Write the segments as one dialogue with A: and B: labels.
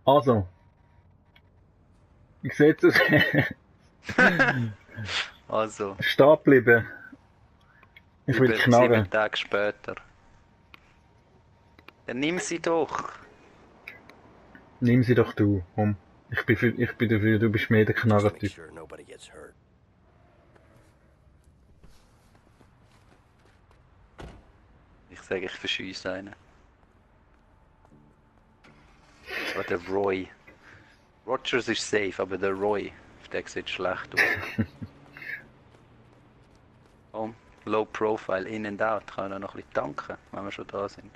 A: Also, ich sehe es.
B: Also,
A: Stehen bleiben. Ich will
B: über
A: knarren.
B: 7 Tage später. Dann nimm sie doch.
A: Nimm sie doch du, komm. Ich bin dafür, du bist mehr der
C: Just make
A: Knarrentyp.
C: sure nobody gets hurt.
B: Ich sage, ich verschieße einen. Aber der Roy. Rogers ist safe, aber der Roy, der sieht schlecht aus. Komm, Low Profile, in and out. Kann er noch ein bisschen tanken, wenn wir schon da sind.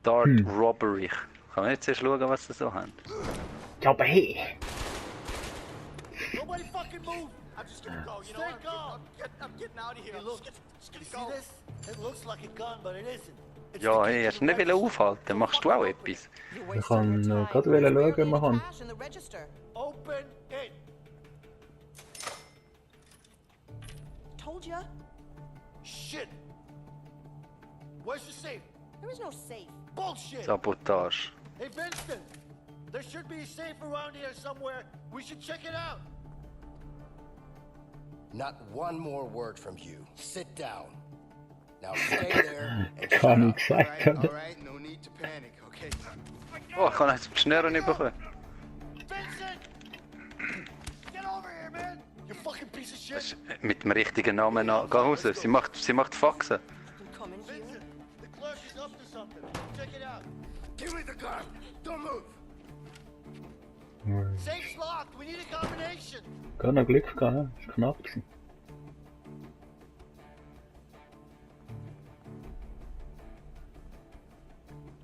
B: Dart Robbery. Kann man jetzt zuerst schauen, was sie so haben?
A: Ja, aber hey!
D: Nobody fucking move! I'm just gonna go, you know what? I'm getting out of here. Hey, look, just gonna see this? It looks like a gun, but it isn't. It's
B: Ja,
D: the
B: hey,
D: key
B: hast
D: to
B: du
D: the
B: nicht aufhalten? Machst du auch etwas?
A: Ich kann noch gerade schauen, was wir haben.
D: Open it!
E: Told ya.
D: Shit! Where's the safe?
E: There is no safe.
D: Bullshit!
B: Sabotage.
D: Hey, Vincent! There should be a safe around here somewhere. We should check it out.
C: Not one more word from you. Sit down. Now stay there and shut
A: Kann
C: up.
A: ich gesagt haben.
F: Alright, no need to panic, okay?
B: Oh, ich kann jetzt schneller nicht bekommen.
D: Vincent! Get over here, man! You fucking piece of
B: Das
D: shit!
B: ist mit dem richtigen Namen an. Geh raus, sie macht Faxen.
E: I'm coming here.
D: Vincent, the clerk is up to something. Check it out.
C: Give me the gun. Don't move.
D: Safe's locked. We need a combination.
A: Gar noch Glück gehabt, ne? Ist knapp gewesen.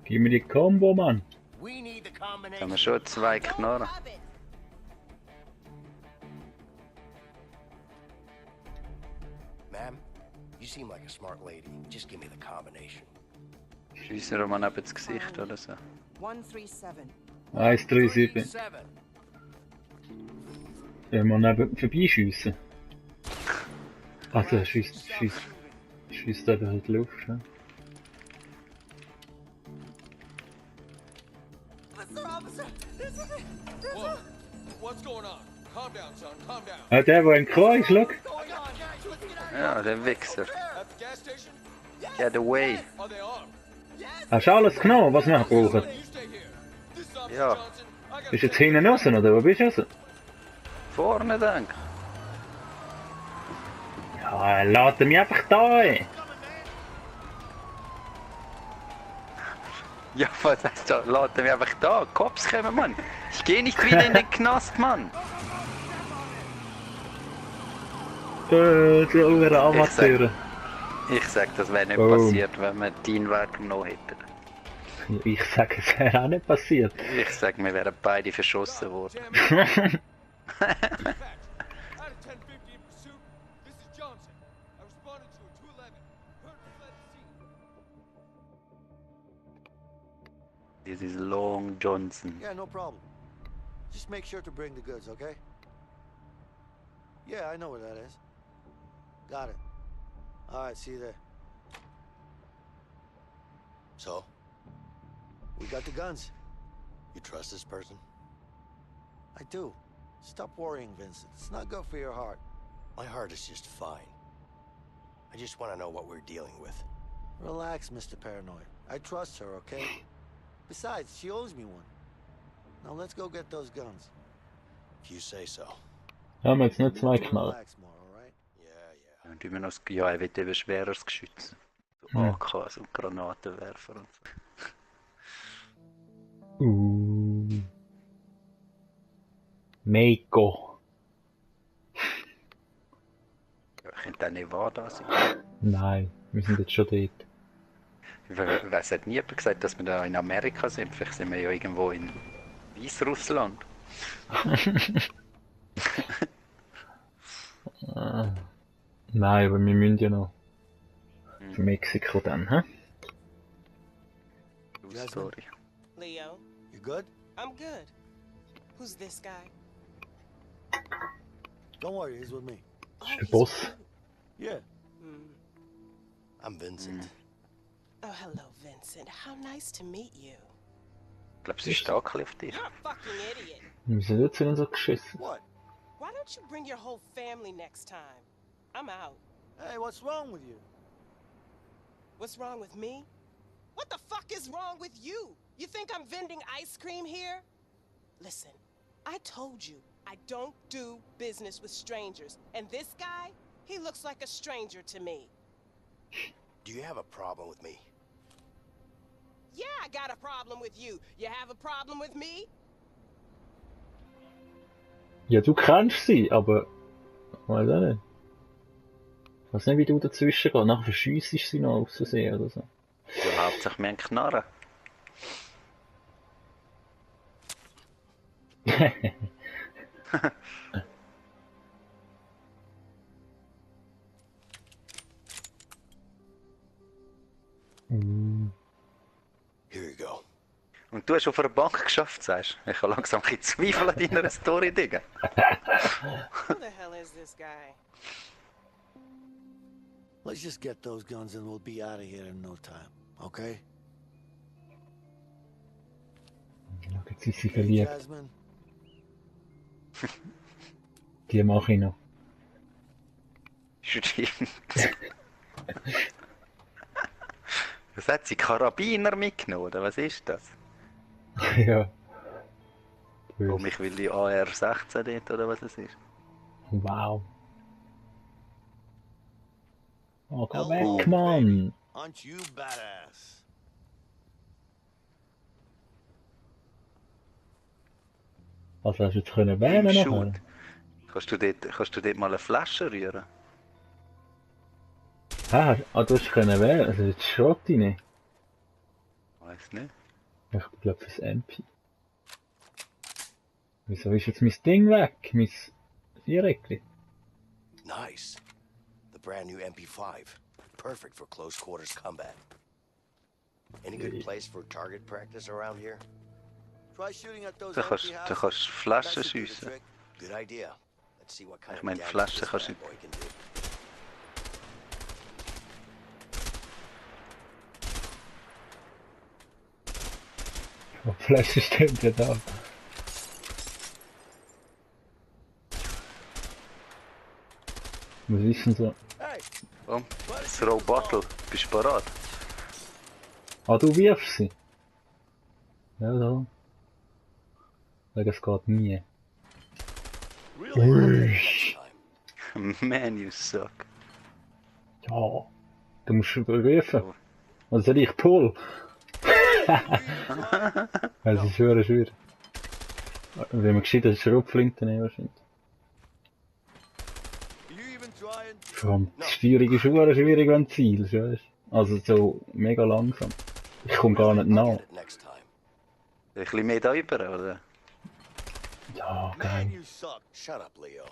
A: Gib mir die Combo, Mann!
C: We need the
B: Jetzt haben wir
C: combination.
B: schon 2 Knarren.
E: Have it.
C: Ma'am, you seem like a smart lady. Just give me the combination.
B: Schiessen wir mal neben das Gesicht oder so.
E: 137.
A: 137.
C: 7.
A: Wenn wir neben vorbeischiessen. Also, schießt einfach in die Luft, ne?
G: Whoa. What's going on? Calm down, son. Calm down.
A: Der ein Kreuz, schau!
D: Going on, guys? Let's get out of here.
B: Ja, der Wichser.
G: At the gas station?
B: Get away.
G: Are they armed?
A: Hast du alles genommen, was wir brauchen?
G: You stay here. This is Officer
B: Ja.
G: Johnson. I got
A: Bist du jetzt hinten raus, oder wo bist du raus?
B: Vorne, denk.
A: Ja, lass mich einfach da, ey!
B: Ja, was heißt das? Lass mich einfach da. Cops kommen, Mann. Ich geh nicht wieder in den Knast, Mann.
A: Die anderen Amateure.
B: Ich sag, das wäre nicht
A: Oh.
B: passiert, wenn wir deinen Weg genommen hätten.
A: Ich sage, es wäre auch nicht passiert.
B: Ich sag, wir wären beide verschossen worden.
G: Dispatch. Out of 1050 in pursuit. This is Johnson. I responded to a 211. Heard fled the scene.
B: This is Long Johnson.
D: Yeah, no problem. Just make sure to bring the goods, okay? Yeah, I know where that is. Got it. All right, see you there.
C: So,
D: We got the guns.
C: you trust this person?
D: I do. Stop worrying, Vincent. It's not good for your heart.
C: My heart is just fine. I just want to know what we're dealing with.
D: Relax, Mr. Paranoid. I trust her, okay? Besides, she owes me one. Now let's go get those guns.
C: If you say so.
A: Haben wir jetzt nicht zwei Knarren?
D: Relax more, all right?
C: Yeah.
B: Und immer noch das, ja, er wird eben schweres Geschütz. So
A: Ja.
B: AKs und Granatenwerfer und so.
A: Meiko.
B: Ja, könnte auch Nevada sein.
A: Nein, wir sind jetzt schon dort.
B: Es hat nie jemand gesagt, dass wir da in Amerika sind. Vielleicht sind wir ja irgendwo in Weißrussland.
A: Nein, aber wir müssen ja noch für Mexiko dann, hä?
B: True
D: Jasmine?
B: Story.
H: Leo,
D: You good?
H: I'm good. Who's this guy?
D: Don't worry, he's with me.
H: Oh,
A: Der
H: he's
A: Boss.
H: with you.
D: Yeah.
H: Hmm.
C: I'm Vincent.
H: Oh, hello, Vincent. How nice to meet you.
B: Ich glaube, sie ist da auf dich.
H: You're a fucking idiot.
A: Wieso wird sie denn so geschissen?
D: What?
H: Why don't you bring your whole family next time? I'm out.
D: Hey, what's wrong with you?
H: What's wrong with me? What the fuck is wrong with you? You think I'm vending ice cream here? Listen, I told you I don't do business with strangers. And this guy, he looks like a stranger to me.
C: Do you have a problem with me?
H: Yeah, I got a problem with you. You have a problem with me?
A: Ja, du kennst sie, aber... Weiß auch nicht. Ich weiß nicht, wie du dazwischen gehst. Nachher verschiessest sie noch aus Versehen oder so.
B: Ja, hauptsächlich mehr Knarren.
C: Here you go.
B: Und du hast auf einer Bank geschafft, sagst du? Ich habe langsam ein bisschen Zweifel an deiner Story, Digga.
H: Who the hell is this guy?
D: Let's just get those guns and we'll be out of here in no time, okay?
A: Jetzt ist sie
D: Hey,
A: verliebt.
D: Jasmine?
A: Die mache ich noch.
B: Stimmt. Was hat sie? Karabiner mitgenommen, oder was ist das?
A: Ja.
B: Oh, mich will die AR-16 dort, oder was es ist?
A: Wow. Oh, geh
D: Hello,
A: weg, Mann!
D: Aren't you badass?
A: Also hast du jetzt können wählen nachher?
B: Shoot. Kannst du dort mal eine Flasche rühren?
A: Du hast können wählen, also jetzt Schrott rein.
B: Weiß nicht.
A: Ich glaube fürs MP. Wieso ist jetzt mein Ding weg? Mein Viereckli?
C: Nice. The brand new MP5. Perfect for close quarters combat. Any good place for target practice around here?
D: Try shooting at those
B: Du kannst,
D: empty
B: du
D: houses.
B: kannst Flaschen
D: That should do the
B: schiessen.
D: trick.
C: Good idea. Let's see what kind
B: Ich
C: of
B: meine,
C: damage
B: Flaschen
C: this
B: kannst
C: bad
B: du-
C: boy can do.
A: Oh, die Flasche steht ja da. Was ist denn so?
D: Hey,
B: Komm, Throw Bottle. Bist du bereit?
A: Ah, du wirfst sie? Ja, da. Weil das geht nie.
D: really?
C: Next time.
B: Man, you suck.
A: Ja. Du musst rufen. Was soll ich? Pull! Es ist schwer. Wenn man gescheit ist, Schrotflinte nehmen wahrscheinlich.
D: You even trying?
A: Vor allem, die Steuerung ist schwierig, wenn du zielst, weißt du? Also so mega langsam. Ich komme gar nicht
C: I'll
A: nach.
C: get it next time.
B: Ein bisschen mehr da rüber, oder?
A: Ja,
D: Man,
A: geil.
D: you suck.
C: Shut up, Leo.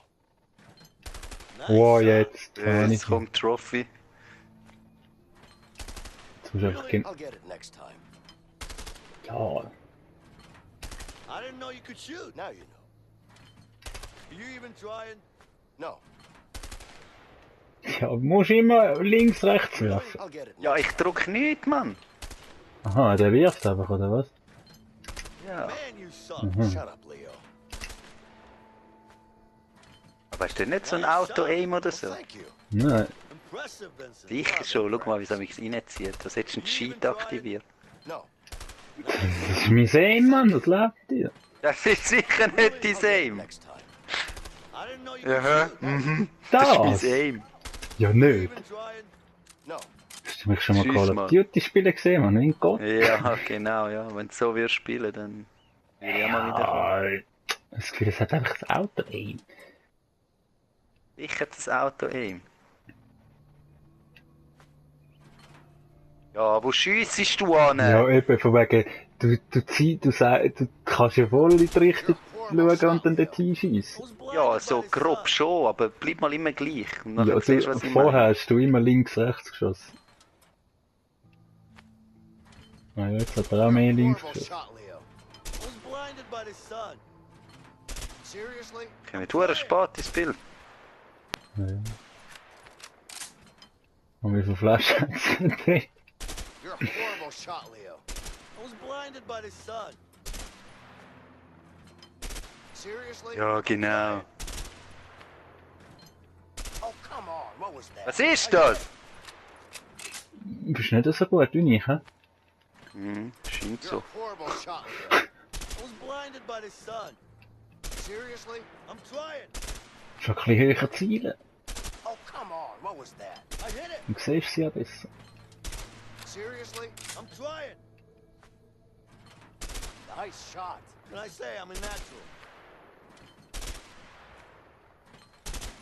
D: Nice
A: Wow,
D: shot.
A: jetzt. Kann ich
B: Jetzt kommt Trophy.
A: Jetzt musst du einfach gehen.
C: I'll get it next time.
A: Ja.
D: I didn't know you could shoot.
C: Now you know.
D: You even trying?
C: No.
A: Ja, du musst immer links, rechts werfen.
C: I'll get it next
B: Ja, ich drück nicht, Mann.
A: Aha, der wirft einfach, oder was?
B: Ja.
D: Man, you suck.
A: Mhm.
C: Shut up, Leo.
B: Aber hast du nicht so ein Auto-Aim oder
C: Well,
B: so?
C: thank you.
A: Nein.
D: Impressive, Vincent.
B: Ich schon, schau mal, wie es mich reinzieht. Das hättest du einen Cheat aktiviert.
C: No.
A: Das ist mein Aim, Mann, das lebt dir.
B: Das ist sicher nicht dein Aim.
C: Next time.
D: I didn't know you could
B: Ja,
D: shoot.
B: das
A: Das?
B: ist mein Aim.
A: Ja,
D: You
A: nicht.
D: even trying?
C: No.
A: Hast du mich schon mal
B: Tschüss,
A: Call of
B: Mann.
A: Duty spielen gesehen, Mann? Mein Gott.
B: Ja, genau, ja. Wenn du so wirst spielen, dann will ich auch mal wieder.
A: Das Gefühl, es hat einfach das Auto Aim.
B: Ich hätte das Auto-Aim. Ja, wo schiessest du an?
A: Ja, eben, von wegen, du kannst ja voll in die Richtung schauen und dann dort hinschiessen.
B: Ja, so grob schon, aber bleib mal immer gleich. Und dann
A: Ja,
B: siehst du, was ich
A: vorher
B: meine.
A: hast du immer links, rechts geschossen. Ah, ja, jetzt hat er auch mehr links
C: Horrible
A: geschossen.
C: shot, Leo.
D: I was blinded by the sun.
C: Seriously?
B: Ich komme durch spät ins Bild.
A: Ja. Und wie viele Flaschen hat es drin?
C: You're horrible shot, Leo.
D: I was blinded by the sun.
C: Seriously?
B: Ja, genau.
C: Oh, come on. What was that?
B: Was ist das?
A: Du bist nicht so gut wie ich, hä?
B: Scheint
C: You're
B: so.
C: a horrible shot, Leo.
D: I was blinded by the sun.
C: Seriously?
D: I'm trying.
A: Schon ein bisschen höher zielen.
C: Oh, come on. What was that?
D: I hit it.
A: Du siehst sie ja besser.
C: Seriously?
D: I'm trying.
C: Nice shot.
D: Can I say I'm a natural?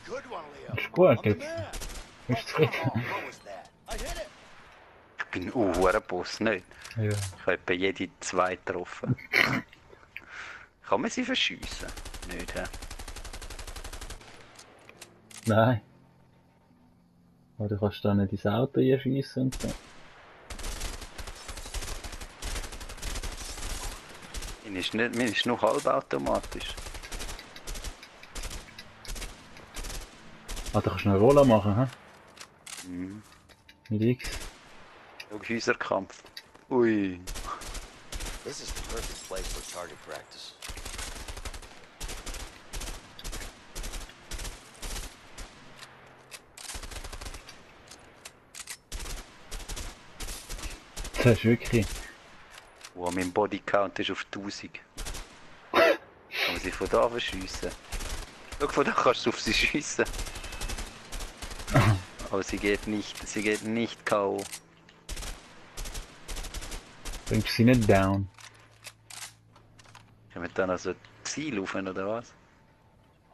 C: Good one, Leo.
A: Ist gut,
D: I'm the
A: jetzt.
D: man.
A: Bist du
C: Come
A: zufrieden?
C: on. What was that?
D: I hit it.
B: Ich bin ein Boss, nicht?
A: Ja.
B: Ich habe etwa jede 2 getroffen. Kann man sie verschiessen? Nicht, hä?
A: Nein. Oder kannst du dann nicht ins Auto einschiessen und so.
B: Mir ist nur halbautomatisch.
A: Ah, da kannst du noch eine Rolle machen, hä?
B: Mhm.
A: Mit X.
B: Schau, Häuserkampf. Ui.
C: This is the perfect place for target practice.
A: Das ist wirklich...
B: Wow, mein Bodycount ist auf 1000. Kann man sie von da verschiessen? Schau, von da kannst du auf sie schiessen. Aber sie geht nicht K.O.
A: Bringst sie nicht down.
B: Können wir dann also Ziel rufen oder was?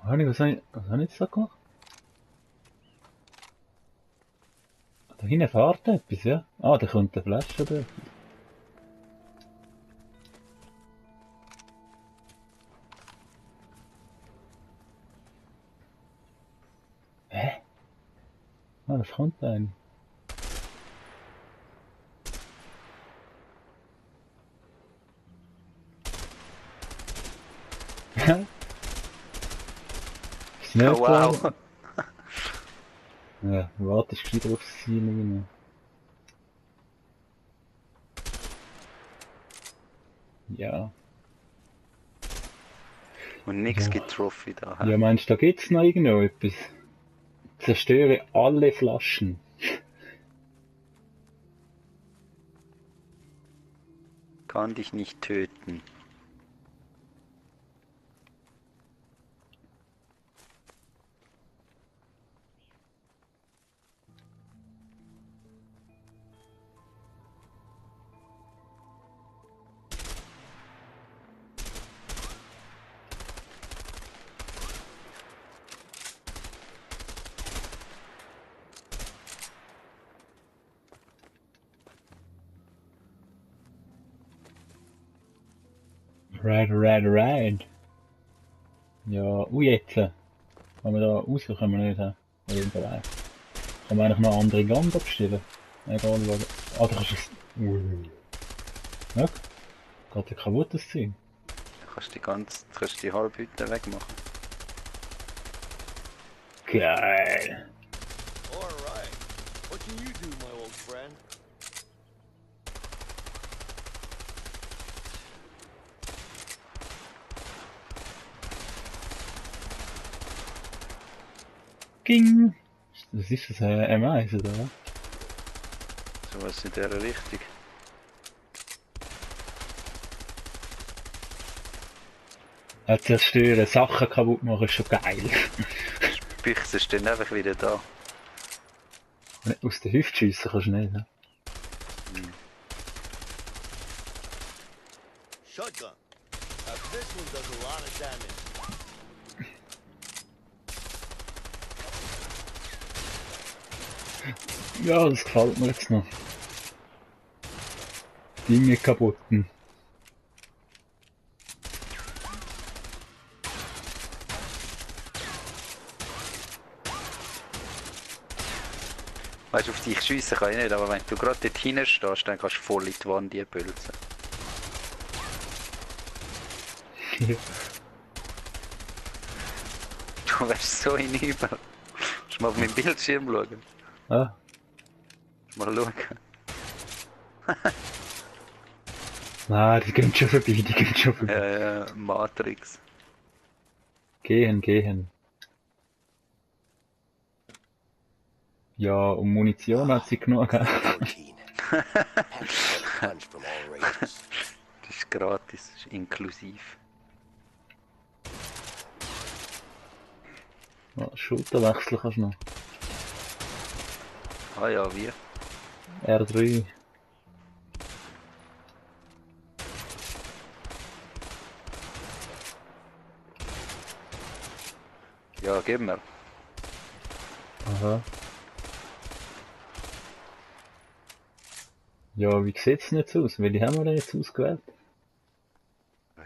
A: Was habe ich jetzt da gemacht? Da hinten fährt etwas, ja? Ah, da kommt eine Flasche durch. Hä? Ah, das kommt ein. Ist nicht
B: Oh, wow.
A: klar. Ja, wartest gescheit aufs Ziel rein. Ja.
B: Und nichts
A: Ja.
B: getroffen da. hä?
A: Ja, meinst du, da gibt's noch irgendwo etwas? Zerstöre alle Flaschen.
B: Kann dich nicht töten.
A: Right. Ja, jetzt. Kann man da raus, können wir nicht haben. Oder im Bereich. Kann man eigentlich noch andere Gun abstellen? Egal was. Ah, da kannst du es... Ja. Geht ja kaputt das Zeug.
B: Kannst die halbe Hütte wegmachen.
A: Geil.
D: All right. What can you do, my old friend?
A: Ging. Das ist das M1, oder was?
B: Sowas in der Richtung.
A: Ja, zerstören, Sachen kaputt machen ist schon geil.
B: Büchse ist dann einfach wieder da.
A: Nicht aus der Hüfte schiessen kannst du nicht, ne?
D: Shotgun. This one does a lot of damage.
A: Ja, das gefällt mir jetzt noch. Dinge kaputten.
B: Weißt du, auf dich schiessen kann ich nicht, aber wenn du gerade dort hinten stehst, dann kannst du voll in die Wand einpülsen. Du wärst so hinüber. Musst mal auf meinen Bildschirm schauen.
A: Ah,
B: Mal schauen.
A: Nein, die gehen schon vorbei, die gehen schon vorbei.
B: Matrix.
A: Gehen. Ja, um Munition hat sie genug.
C: 14. Package punch from all ranges.
B: Das ist gratis, das ist inklusiv.
A: Ja, Schulter wechseln kannst du noch.
B: Ah ja, wie?
A: R3.
B: Ja, gib mir.
A: Aha. Ja, wie sieht's denn jetzt aus? Welche haben wir denn jetzt ausgewählt?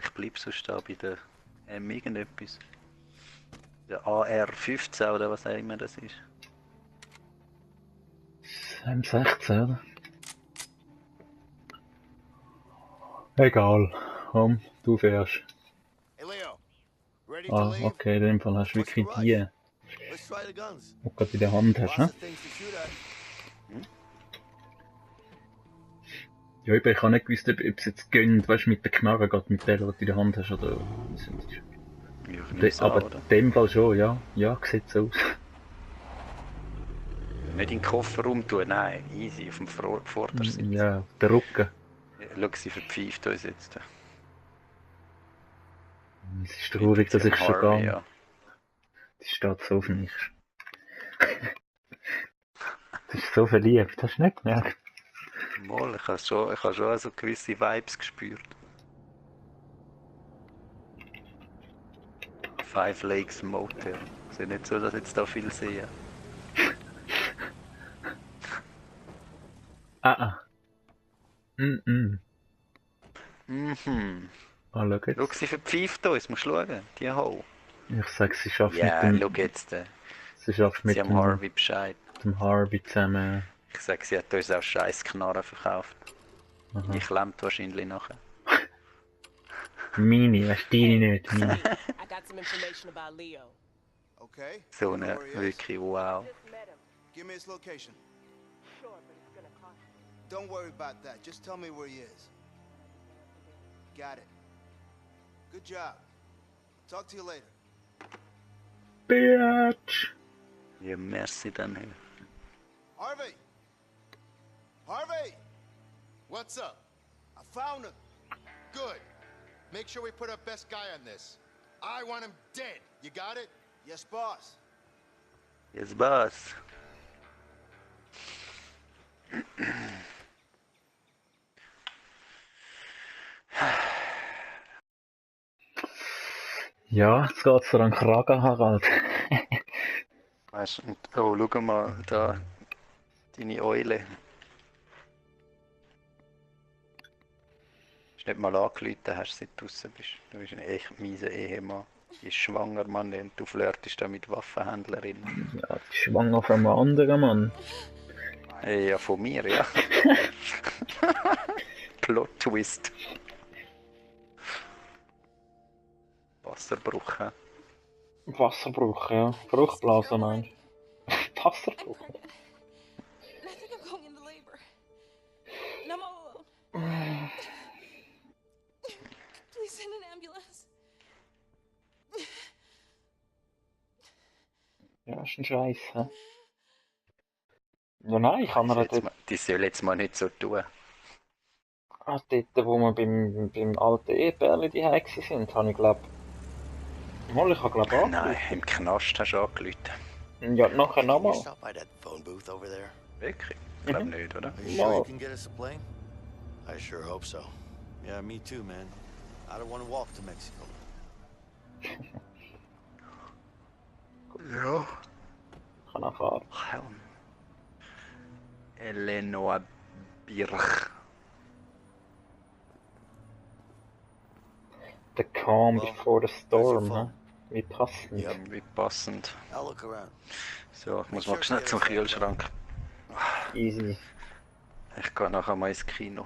B: Ich bleib sonst da bei der irgendetwas. Der AR-15 oder was auch immer das ist.
A: M16, oder? Egal. Komm, du fährst.
C: Hey Leo, ready to
A: Ah,
C: leave?
A: okay, in dem Fall hast du wirklich die,
C: Let's try the guns.
A: die du gerade in der Hand hast,
C: Lots
A: ne?
C: of things to shoot at.
A: Ja, ich habe nicht gewusst, ob es jetzt gönnt, weißt du, mit der Knarre geht, mit der, die du in der Hand hast, oder was es ist.
B: Ja, ich nehme
A: Aber
B: an, oder?
A: in dem Fall schon, ja. Ja, sieht so aus.
B: Nicht in den Kofferraum tun, nein, easy, auf dem Vordersitz.
A: Ja, der Rücken.
B: Schau, sie verpfeift uns jetzt.
A: Es ist traurig, dass ich schon
B: Harvey,
A: gehe.
B: ja.
A: Die steht so auf mich. Das ist so verliebt, hast du nicht gemerkt?
B: Mal, ich habe schon so gewisse Vibes gespürt. Five Lakes Motel. Es ist nicht so, dass ich jetzt da viel sehe.
A: Ah. Mhm.
B: Mhm.
A: Ah, schau
B: Schau,
A: jetzt.
B: sie verpfeift uns, musst du schauen. Die Ho.
A: Ich sag, sie schafft
B: Ja,
A: mit
B: schau
A: dem...
B: jetzt.
A: Sie schafft mit
B: Sie haben
A: dem,
B: Harvey Bescheid.
A: dem Harvey zusammen.
B: Ich sag, sie hat uns auch scheiß Knarren verkauft.
A: Aha.
B: Die klemmt wahrscheinlich nachher.
A: Meine, weißt du, deine nicht, meine.
H: I got some information about Leo.
F: Okay.
B: So
F: You know
B: eine,
F: where he is?
B: wirklich wow.
H: Met him.
F: Give me his location.
H: Sure, but it's gonna cost you.
F: Don't worry about that. Just tell me where he is. Got it. Good job. Talk to you later.
A: Bitch!
B: Ja, merci dann.
F: Harvey! Harvey!
I: What's up?
F: I found him.
I: Good. Make sure we put our best guy on this. I want him dead. You got it?
F: Yes, boss.
B: Jetzt was?
A: Ja, jetzt geht's für einen Kragen, Harald.
B: Weißt du, oh, schau mal, da, deine Eule. Hast nicht mal angerufen, hast seit du draußen bist. Du bist ein echt mieser Ehemann. Die ist schwanger, Mann, und du flirtest da mit Waffenhändlerinnen.
A: Ja, die ist schwanger von einem anderen Mann.
B: Hey, ja, von mir, ja. Plot Twist. Wasserbruch, hä?
A: Wasserbruch, ja. Fruchtblase, meinst du? Wasserbruch?
E: I think I'm going into labor. And I'm all alone. Please send an ambulance.
A: Ja, ist ein Scheiß, hä? Ja, nein, ich kann mir dort...
B: Die soll jetzt mal nicht so tun.
A: Ah, dort, wo wir beim alten Ehepärli die Hexen sind, habe ich glaub... Mal, ich habe glaub auch...
B: Nein, im Knast hast du angerufen.
A: Ja, nachher
C: Can you
A: nochmal.
C: stop by that phone booth over there?
B: Wirklich? Ich glaube nicht, oder?
C: Are you sure you
A: No.
C: can get us a plane? I sure hope so.
D: Yeah, me too, man. I don't want to walk to Mexico.
B: Ja.
A: Ich kann auch fahren.
B: Helm. Eleanor Birch.
A: The calm
C: Well,
A: before the
C: where's
A: storm,
C: your
A: hä?
C: phone?
A: Wie passend.
B: Ja, wie passend.
C: I'll look around.
B: So, ich muss mal schnell zum Kühlschrank.
A: Easy.
B: Ich gehe nachher mal ins Kino.